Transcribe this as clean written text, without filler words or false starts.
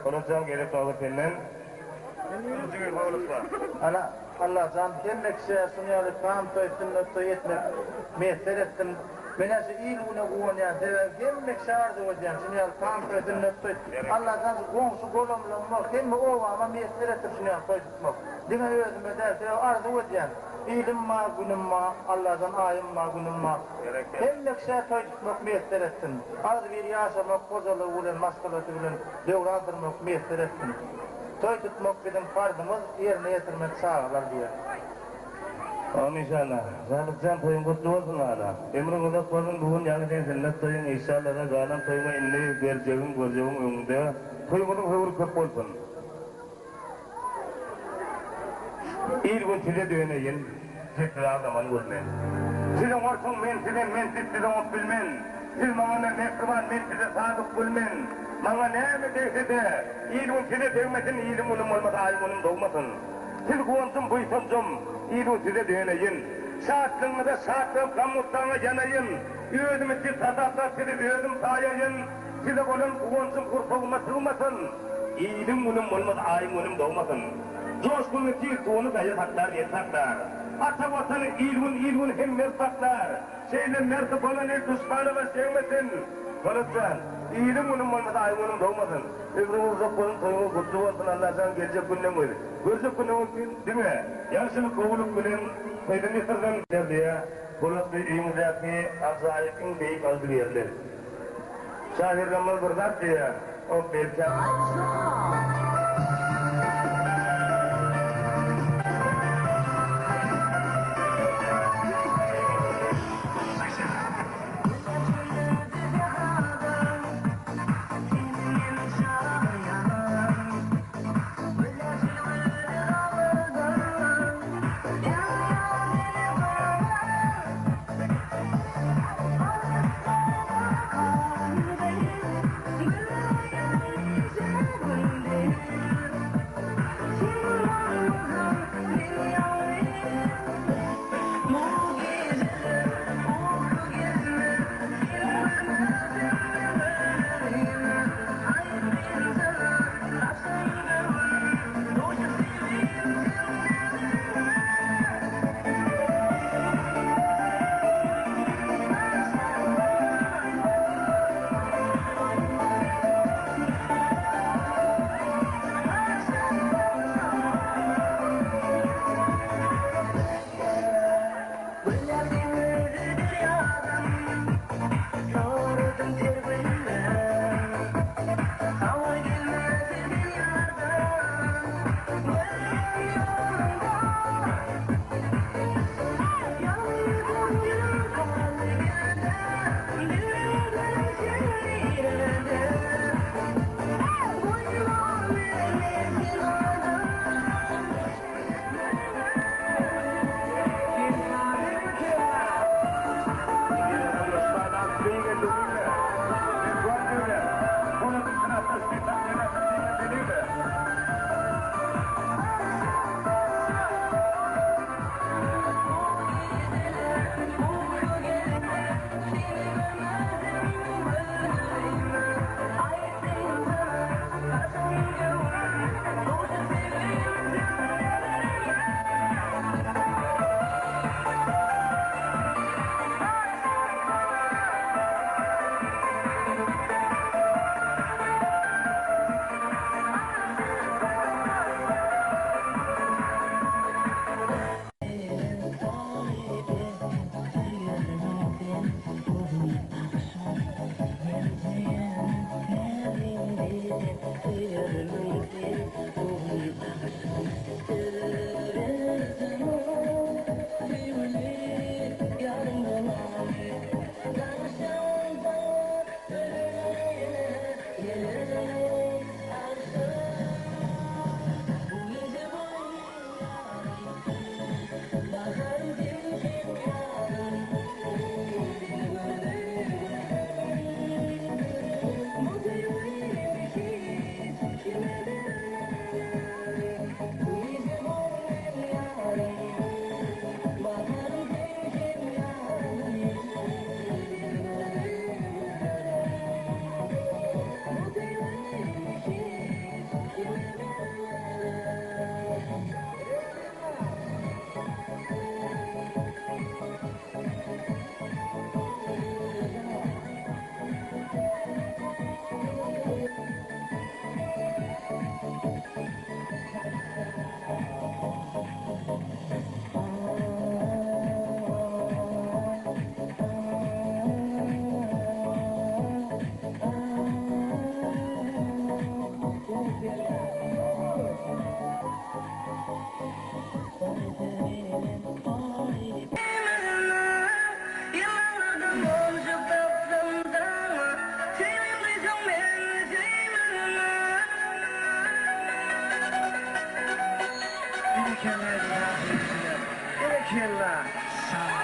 Polatjan gezek nobat senden. Ana, Allajan hemme kişä şuny ýaly tam toý, sünnet toý etmek miýesser etsin. Men-ä şu il-güne guwanýan, sebäbi hemme kişä arzuw edýän şuny ýaly tam toý, sünnet toý. Allajan şu goňşy-golamlaryma, hemme obama miýesser etsin şuny ýaly toý tutmak. Diňe özüme däl, sebäbi arzuw edýän. Ilim bar, günüm bar, Allajan aýym bar, günüm bar. Hemme kişä toý tutmak miýesser etsin. Agzybir ýaşamak, hojalygy bilen, maşgalasy bilen döwran sürmek miýesser etsin. Toý tutmak biziň parzymyz, ýerine ýetirmek çagalar diýer. Amin inşallah. Salyhjan toýuň gutly bolsun wala. Ömrüň uzak bolsun bu gün ýaňy seň sünnet toýuň inşallada galan toýuňa indi berjegiň görjegiň öňüňde toýuňyzyň höwri köp bolsun. Il gün size döneýin, sessiz aglaman gülmen. Siz oňarsyň men sizem men sizsiz oňup bilmen. Siz maňa ne mähriban men size sadyk gülmen. Maňa näme degse-de, il gün size degmesin, iliň günüm bolmasa aýyň günüm dogmasyn. Siz guwanjym buýsanjym, il gün size döneýin. Şatlygyňyza şatlanyp gam-gussaňa ýanaýyn. Özümi siz hasaplap sizi özüm saýaýyn. Size bolan guwanjym gursagyma sygmasyn. Iliň günüm bolmaz, aýyň günüm dogmasyn. Joşgunly sil suwuny gaýa saklar, ýel saklar. Ata Watany il-gün, il-gün hem mert saklar. Şeýle merdi bolan il duşmana baş egmesin. Polat jan, iliň günüm bolmasa, aýyň günüm dogmasyn. Ömrüňiz uzak bolsun, toýuňyz gutly bolsun, Allajan geljek günleňiz, görjek günüňiz üçin diňe ýagşylyk, gowulyk bilen toýdan getirsin. Terbiýe, Polatly öýüňizdäki ajaýyp iň beýik agzybirlik. Şahyrlarymyz bir zat diýýär, o belki. Berekella aýdym-saz söýüjiler! Berekella! Sag boluň!